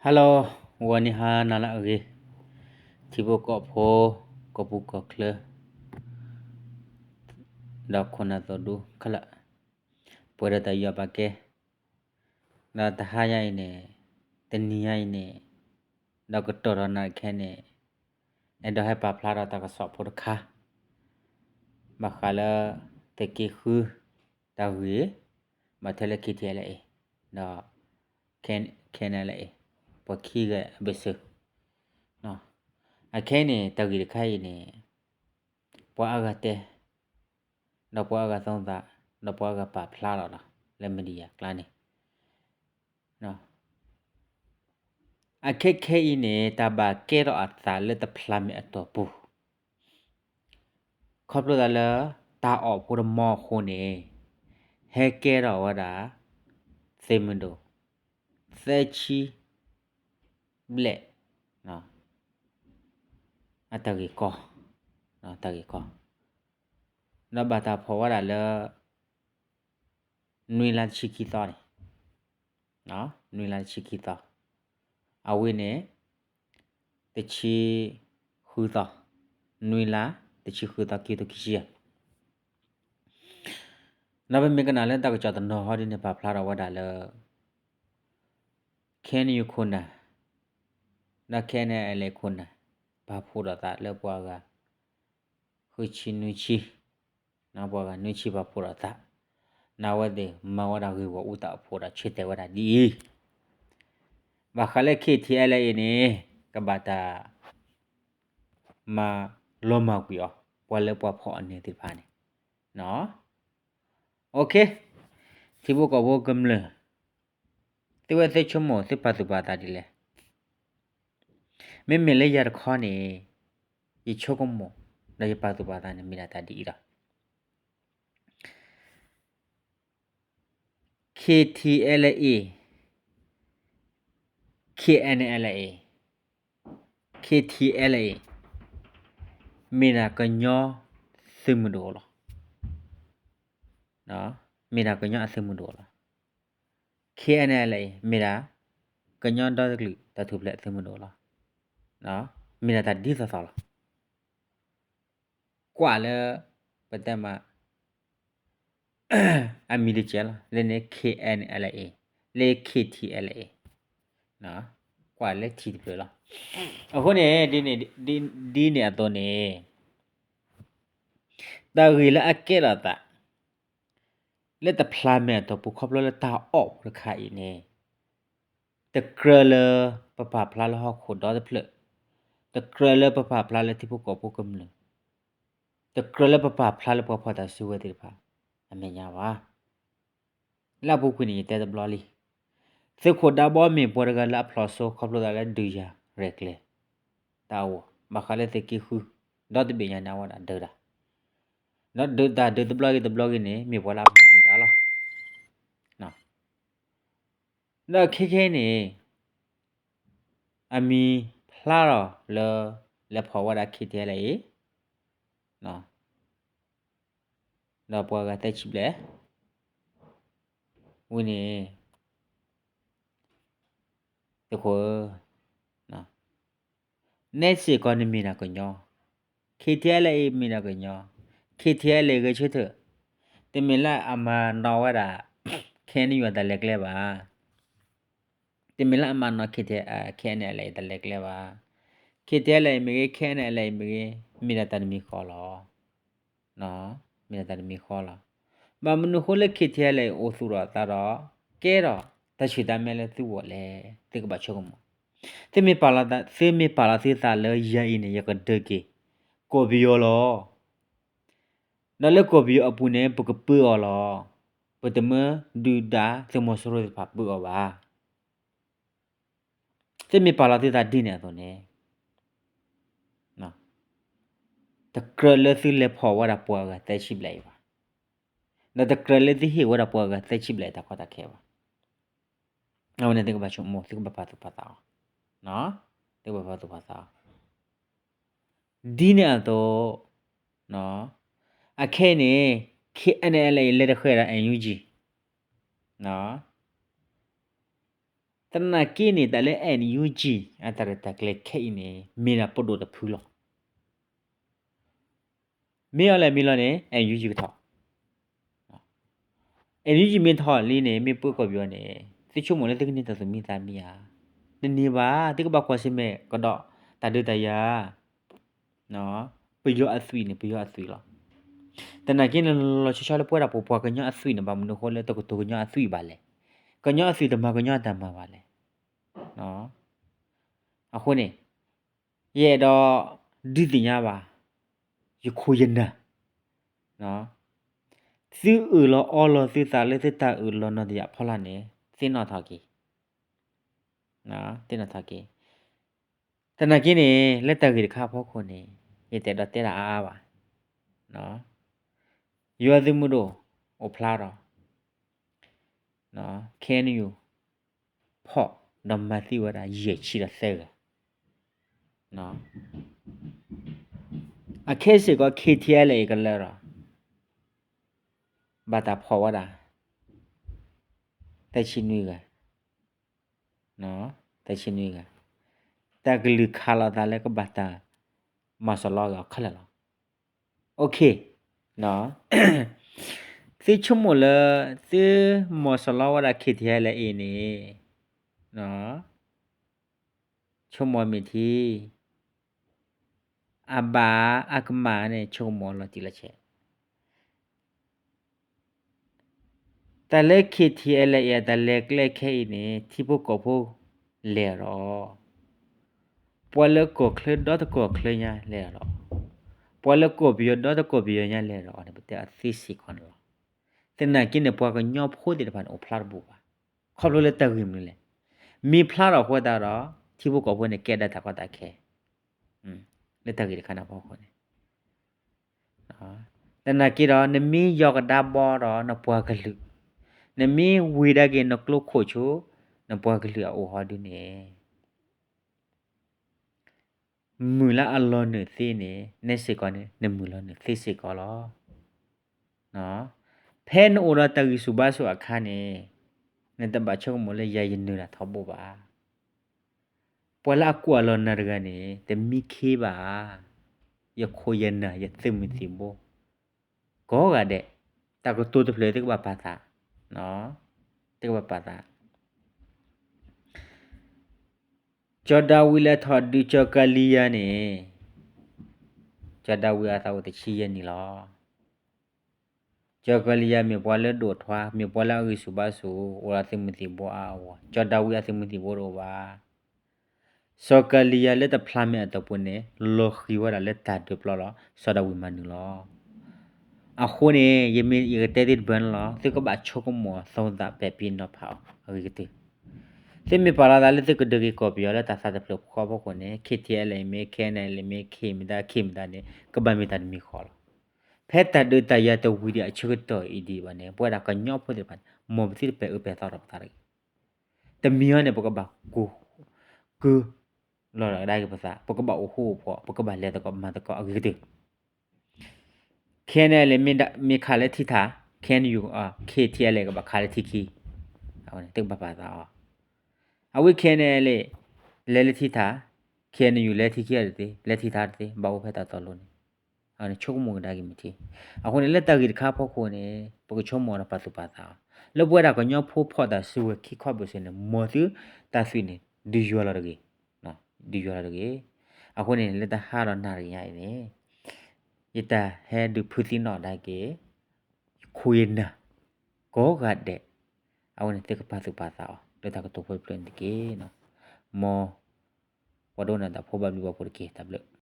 Hello, ဂီၤနံၤဟါနၤလၢအဂ့ၤ, ထံဖိကီၢ်ဖိ, ကီၢ်ပူၤကီၢ်ချၢ, ဒီးခိၣ်နၢ်သိးဒူခဲလၢာ်, ပှဲၤဒီးတၢ်ယူးယီၣ်ပာ်ကဲ, ဒီးတဟါညါအံၤန့ၣ်, တနံၤညါအံၤန့ၣ်, ဒီးကတီၢ်ထီၣ်နၤခဲန့ၣ်, အဲၣ်ဒိးဟဲပာ်ဖျါထီၣ်တၢ်ကစီၣ်ဖိတခါ, ဘၣ်ဃးလၢ သုးက့ဃု တၢ်ဂ့ၢ်, ဘၣ်ထွဲလၢ K T L A ဒီး K N L A ပှၤခံဂၤအဘၢၣ်စၢၤ, အခဲအံၤန့ၣ် တၢ်ဂ့ၢ်တခါအံၤန့ၣ်, ပှၤအါဂၤတဲ, ဒီးပှၤအါဂၤသီသး, ဒီးပှၤအါဂၤပာ်ဖျါလီၤလီၤ လၢ media ကျါန့ၣ်, အခဲခဲအံၤန့ၣ် တၢ်ဘၣ်ကဲထီၣ်အသးလၢတဖျးမဲာ်အတီၢ်ပူၤ, ခီဖျိသးလၢ တၢ်အီၣ်ဖိတမီအဃိန့ၣ်, ဟဲကဲထီၣ်ဝဲဒၣ် သုးမုၢ်ဒိၣ် သၢဆံဘျဲၣ် အတၢ်ဂ့ၢ်ကီ, တၢ်ဂ့ၢ်ကီ, ဒီးဘၣ်တၢ်ဖီၣ်ဝဲဒၣ်လၢ နွံလါတဆံခံသီန့ၣ်, နွံလါတဆံခံသီ, အဝဲန့ၣ် တဆံဃုသီ, နွံလါတဆံဃုသီ ခံကထိခံဆံယဲၢ်, ဒီးပမ့ၢ်ကနၣ်လၢတၢ်ကစီၣ်တနီၤဟီဒ်န့ၣ် ပာ်ဖျါထီၣ်ဝဲဒၣ်လၢ K N U ခိၣ်နၢ်, ဒီး K N L A ခိၣ်နၢ်, ပာ်ဖှိၣ်ထီၣ်သးလၢပှၤဂၤ ဃုဆံနွံဆံ, ပှၤဂၤနွံဆံပာ်ဖှိၣ်ထီၣ်သး, နဝဲသ့ၣ်မၤဝဲဒၣ်ဂ့ၢ်ဂီၢ်အူတၢ်အိၣ်ဖှိၣ်ဒီးဆၢတဲာ်ဝဲဒၣ်ဒ်အံၤ, ဘၣ်ဃးလၢ K T L A အံၤန့ၣ် ကဘၣ်တၢ် မၤလီၤမၢ်ကွံာ်အီၤ ပှၤလၢပှၤဖီၣ်အီၤန့ၣ်သ့ၣ်တဖၣ်န့ၣ်, ထံဖိကီၢ်ဖိကမျၢၢ်, သုဝဲသုဆိကမိၣ် သုပာ်သူၣ်ပာ်သးဒ်လဲၣ်. မ့မ့ၢ်လၢယၤတခီန့ၣ်, ယဆိကမိၣ် ဒီးယပာ်သူၣ်ပာ်သးန့ၣ် မ့ၢ်ဒၣ်တၢ်ဒ်အံၤလီၤ. K T L A, K N L A, K T L A မ့ၢ်ဒၣ်ကညီသုးမုၢ်ဒိၣ်လီၤ. မ့ၢ်ဒၣ်ကညီအသုးမုၢ်ဒိၣ်လီၤ. K N L A မ့ၢ်ဒၣ် ကညီဒီတကလုာ်တၢ်ထူၣ်ဖျဲးအသုးမုၢ်ဒိၣ်လီၤ. မ့ၢ်ဒၣ်တၢ်ဒ်သိးသိးလီၤ. ကွၢ်လၢ ပတဲမး အမံၤတကဲလီၤ. လၢန့ၣ် K N L A, လၢ K T L A, ကွၢ်လၢထံတဖျၢၣ်လီၤ. အဃိန့ၣ် ဒ်န့ၣ်အသိးန့ၣ် တၢ်ဂ့ၢ်လၢအကဲထီၣ်အသး လၢတဖျးမဲာ်အတီၢ်ပူၤ ခီဖျိလၢတၢ်အီၣ်ဖိတခါအံၤန့ၣ်, တကြၢးလၢပပာ်ဖျါလၢဟီၣ်ခိၣ်ဒီတဖျၢၣ်, တကြၢးလၢပပာ်ဖျါလၢထံဖိကီၢ်ဖိကမျၢၢ်, တကြၢးလၢပပာ်ဖျါလၢပှၤဖီၣ်တၢ်စုကဝဲၤသ့ၣ်တဖၣ် အမဲာ်ညါဘၣ်. လၢအပူၤကွံာ်န့ၣ် ယတဲတဘျီလံ. သုးခိၣ်ဒါဘီမ့ၢ်ပှၤတဂၤလၢအဖျိးစိ ခီဖျိသးလၢဒုးယၤရဲၣ်ကျဲၤ တၢ်အဂီၢ် ဘၣ်ဃးလၢသုးက့ဃု ဒီတဘ့ၣ်ညါန့ၣ် အဝဲဒၣ်ဒုးတၢ်, ဒီးဒုးတၢ်ဒုးတဘျီဂ့ၤတဘျီဂ့ၤန့ၣ် မ့ၢ်ပှၤလၢအမၤနၢၤတၢ်လီၤ. ဒီးခဲခဲအံၤန့ၣ် အမံၤဖျါထီၣ်လၢ လဲၤဖီၣ်ဝဲဒၣ် K T L A အံၤ ဒီးပှၤဂၤသၢဆံဘျဲၣ် ဝံၤန့ၣ် သုးခိၣ်ဧၢ, နဲစ့ၢ်ကီးနမ့ၢ်ဒၣ်ကညီ, K T L A မ့ၢ်ဒၣ်ကညီ, K T L A ဂဲၤဆၢထၢၣ်, တမ့ၢ်လၢအမၤနီၣ်ဝဲဒၣ် K N U အတၢ်လဲၤကျဲဘၣ်. တမ့ၢ်လၢအမၤနီၣ် K T L A, K N L A တၢ်လဲၤကျဲဘၣ်. K T L A မ့ၢ်ဂ့ၤ K N L A မ့ၢ်ဂ့ၤ မ့ၢ်ဒၣ်တၢ်တမံၤဃီလီၤ. မ့ၢ်ဒၣ်တၢ်တမံၤဃီလီၤ. ဘၣ်မနုၤအဃိလၢ K T L A အိၣ်သူၣ်ထီၣ်အသးဒီး ကဲထီၣ်တၢ်ဆူၣ်တၢ်မဲလၢသုဂီၢ်လဲၣ်, သုကဘၣ်ဆိကမိၣ်. သုမ့ၢ်ပာ်လီၤသုသးလၢယၤအံၤန့ၣ် ယကဒၢက့ၤ ကီၢ်ပယီၤလီၤ. ဒီးလၢကီၢ်ပယီၤအပူၤန့ၣ် ပကပၢအီၤလီၤ. ပတမၢဒုၣ်ဒါသုးမီၤစိရိၤသ့ၣ်တဖၣ်ပၢအီၤဘၣ်. သုမ့ၢ်ပာ်လီၤသုသးဒ်န့ၣ်အသိးန့ၣ်, တကြၢးလၢသုလဲၤဖီၣ်ဝဲဒၣ်ပှၤဂၤသၢဆံဘျဲၣ်အံၤဘၣ်. ဒီးတကြၢးလၢသုဟ့ၣ်ဝဲဒၣ်ပှၤဂၤသၢဆံဘျဲၣ်အံၤတၢ်ကီတၢ်ခဲဘၣ်. အဝဲန့ၣ်သုကဘၣ်ဆိကမိၣ် သုကဘၣ်ပာ်သူၣ်ပာ်သးအီၤ, သုကဘၣ်ပာ်သူၣ်ပာ်သးအီၤ. ဒ်န့ၣ်အသိး, အခဲအံၤန့ၣ် K N L A လဲၤတဃဲၤဒၣ် N U G, သနာ်က့န့ၣ် တၢ်လၢ NUG အတၢ်ရဲၣ်တၢ်ကျဲၤခဲအံၤန့ၣ် မ့ၢ်ဒၣ်ပဒိၣ်တဖုလီၤ. မ့ၢ်အီၤလဲၣ်မ့ၢ်လီၤန့ၣ် NUG ကထီၣ် NUG မ့ၢ်ထီၣ်လံန့ၣ် မ့ၢ်ပှၤကီၢ်ပယီၤန့ၣ် သုဆိကမိၣ်လၢသုကန့ၢ်တၢ်သူၣ်မံသးမံဧါ. တန့ၢ်ဘၣ်, သုကဘၣ်ကွၢ်ဆၢၣ်မဲာ်ကဒီးတၢ်ဒုးတၢ်ယၤ ပယီၤအသွံၣ်န့ၣ် ပယီၤအသွံၣ်လီၤ. သနာ်က့န့ၣ် လီၤဆီဆီလၢပဝဲဒၣ်ပပှၤကညီအသွံၣ်န့ၣ် ဘၣ်မနုၤအဃိလၢတကတိၤကညီအသွံၣ်ဘၣ်လဲၣ်. ကညီအသွံၣ်တမၤကညီအတၢ်မၤဘၣ်လဲၣ်. အဃိန့ၣ် ယအဲၣ်ဒိးဒုးသ့ၣ်ညါဘၣ် ယခိၣ်ယနၢ် သုအၢၣ်လီၤအီလီၤသုသးလၢသုတၢ်အၢၣ်လီၤနီၢ်တယၢ်ဖီလာ်န့ၣ် သ့ၣ်နီၣ်ထီၣ်က့ၤ, သ့ၣ်နီၣ်ထီၣ်က့ၤ. သနာ်က့န့ၣ် လၢတၢ်ဂ့ၢ်တခါအဖီခိၣ်န့ၣ် ယတအဲၣ်ဒိးတဲတၢ်အါအါဘၣ်. ယွၤသုးမုၢ်ဒိၣ်အိၣ်ဖျါဒီး KNU ဖီၣ်ဒီးမၤသံဝဲဒၣ်ယဲၢ်ဆံဒီးသၢဂၤ, အခဲစ့ၢ်ကီး KTLA ကလၢဒီး ဘၣ်တၢ်ဖီၣ်ဝဲဒၣ် သၢဆံနွံဂၤ, သၢဆံနွံဂၤ, တၢ်ကလုၢ်ခးလိာ်သးလၢကဘၣ်တၢ် မၤစၢၤလီၤဂ့ၤအီၤခဲလၢာ်လီၤ. သုဆိကမိၣ်လၢ သုမၤစၢၤလီၤဝဲဒၣ် KTLA အံၤန့ၣ် ဆိကမိၣ်မ့ၢ်ထံ အဘၣ်အကမၣ်န့ၣ် ဆိကမိၣ်လီၤတံၢ်လီၤဆဲး တၢ်လၢ KTLA အံၤ တၢ်လဲၤကျဲခဲအံၤန့ၣ် ထံဖိကီၢ်ဖိလဲၤဒီး ပှၤလၢကီၢ်ချၢဒီတကီၢ်ချၢညါလဲၤဒီး ပှၤလၢကီၢ်ပယီၤဒီတကီၢ်ပယီၤညါလဲၤဒီးန့ၣ် ပတဲအီၤသ့စ့ၢ်ကီးန့ၣ်လီၤ. သနာ်က့န့ၣ် ပှၤကညီဖိသ့ၣ်တဖၣ်န့ၣ် အိၣ်ဖျါတဘူးဘၣ်. ခီဖျိလၢတၢ်ဂ့ၢ်မနုၤလဲၣ်. မ့ၢ်ဖျါထီၣ်အဃိသတးဒီး ထံဖိကီၢ်ဖိန့ၣ် ကဲဒၣ်တၢ်ကီတၢ်ခဲ လၢတၢ်ဂ့ၢ်တခါန့ၣ်အဖီခိၣ်န့ၣ် သနာ်က့ဒီး နမ့ၢ်ယီၤကဒါဘီဒီးနပှၤကလုာ်, နမ့ၢ်ဝံၤဒၣ်က့ၤနကျိခိၣ်ဆူ နပှၤကလုာ်အအိၣ်ဟီဒုန့ၣ် မုၢ်လၢအလီၤနုာ်သ့န့ၣ် နဲစ့ၢ်ကီးန့ၣ် နမုၢ်လီၤနုာ်သ့စ့ၢ်ကီးလီၤ. ဖဲနအိၣ်ဒီးတၢ်ဂံၢ်ဆူၣ်ဘါဆူၣ်အခါန့ၣ် နတဘၣ်ဆိကမိၣ်လၢယၤယနုာ်တၢ်ထီဘိဘၣ်. ပှၤလၢအကွၢ်လီၤနၤတဂၤန့ၣ် တမံခ့ဘၣ်ဧါ. ယခိၣ်ယနၢ်ယသုးမုၢ်သံၣ်ဘိ ကိးဂၤဒဲး တၢ်ကတိၤတဖျၢၣ်သုကဘၣ်ပာ်သး, သုကဘၣ်ပာ်သး ကၠီၤဒၤဝံးလဲၤထီၣ်ဒုးကၠီၤကၤလံယၤန့ၣ် ကၠီၤဒၤဝံးအသးအိၣ်တဆံယဲၢ်နံၣ်လီၤ. ကၠီၤကၤလံယၤမ့ၢ်ပှၤလၢဒိၣ်ထွါ မ့ၢ်ပှၤလၢအဂံၢ်ဆူၣ်ဘါဆူၣ် အိၣ်ဒီးသုးမုၢ်သံၣ်ဘိအါအါဂီၢ်ဂီၢ် ကၠီၤဒၤဝံးအသုးမုၢ်သံၣ်ဘိတအိၣ်ဘၣ်. စီၤကၤလံယၤလၢတဖျါမဲာ်အတီၢ်ပူၤန့ၣ် လီၤဃံၤဝဲဒၣ်လၢတၢ်ဒုးပျီလီၤ စီၤဒၤဝံးမၤနုာ်လီၤ. အဃိန့ၣ် ယမ့ၢ်ယကတဲသ့တဘၢန့ၣ်လီၤ သုကဘၣ်ဆိကမိၣ်သီသးပဲာ်ဖံနီၤဖးအီၤအဂ့ၤကတၢၢ်. သုမ့ၢ်ပာ်လီၤသးလၢသုကဒုးက့ၤကီၢ်ပယီၤလၢတၢ်သးတဖျၢၣ်ဖီခိၣ်န့ၣ် KTLA မ့ၢ် KNLA မ့ၢ် ခ့မတၤ ခ့မတၤန့ၣ် ကဘၣ်မ့ၢ်တၢ်တမံၤဃီလီၤ. ဖဲတၢ်ဒုးတၢ်ယၤတဝံၤဒံးအဆၢကတီၢ်အံၤဒံးဘၣ်န့ၣ် ပဝဲဒၣ်ကညီဖိသ့ၣ်တဖၣ်န့ၣ် မ်ပသုတပဲာ်အၢပဲာ်သီဒီးပသးတဂ့ၤ. တမံၤအံၤန့ၣ် ပကဘၣ်ကိၢ် ကုၢ် လီၤကဒါက့ၤပသး ပကဘၣ်အိၣ်ဃူအိၣ်ဖိး ပကဘၣ်လဲၤသကိးမၤသကိးအဂ့ၤကတၢၢ်. KNLA မ့ၢ်ခးလၢထံထၣ် KNU KTLA ကဘၣ်ခးလၢထံခံ သုကဘၣ်ပာ်သးအီၤ. အဝဲ KNLA လဲၤလၢထံထၣ် KNU လဲၤထံခံတသ့ လဲၤထံထၣ်တသ့ ဘၣ်အိၣ်ဖဲတၢ်တီၤလိၤန့ၣ် ဆိကမိၣ်ကဒါက့ၤမ့ၢ်ထံ. အဃိန့ၣ် လၢတၢ်ဂ့ၢ်တခါအဖီခိၣ်န့ၣ် ပကဆိကမိၣ်ဒီးပာ်သူၣ်ပာ်သးအီၤ လၢပဝဲဒၣ်ကညီဖိဖီၣ်တၢ်စုကဝဲၤခံခီဘ့ၣ်စ့ၢ်န့ၣ် မ်သုတၢ်သွံၣ်န့ၣ် ဒုးယွၤလီၤတဂ့ၤ, ဒုးယွၤလီၤတဂ့ၤ. အဃိန့ၣ် လၢတဟါဒီးနၣ်ရံၣ်ညါအံၤန့ၣ် ယတၢ်ဟဲဒုးဖုးသံနီၣ်ဒါက့ၤ ယခိၣ်ယနၢ် ကိးဂၤဒဲး အဝဲန့ၣ်သုကပာ်သူၣ်ပာ်သးအီၤ လၢတၢ်ကတိၤဖိတဖျၢၣ်န့ၣ်တက့ၢ်. မ်ပှၤဒိကနၣ်တၢ်ဖိဘၣ်ဘျုးဘၣ်ဖှိၣ်တက့ၢ်. တၢ်ဘျုး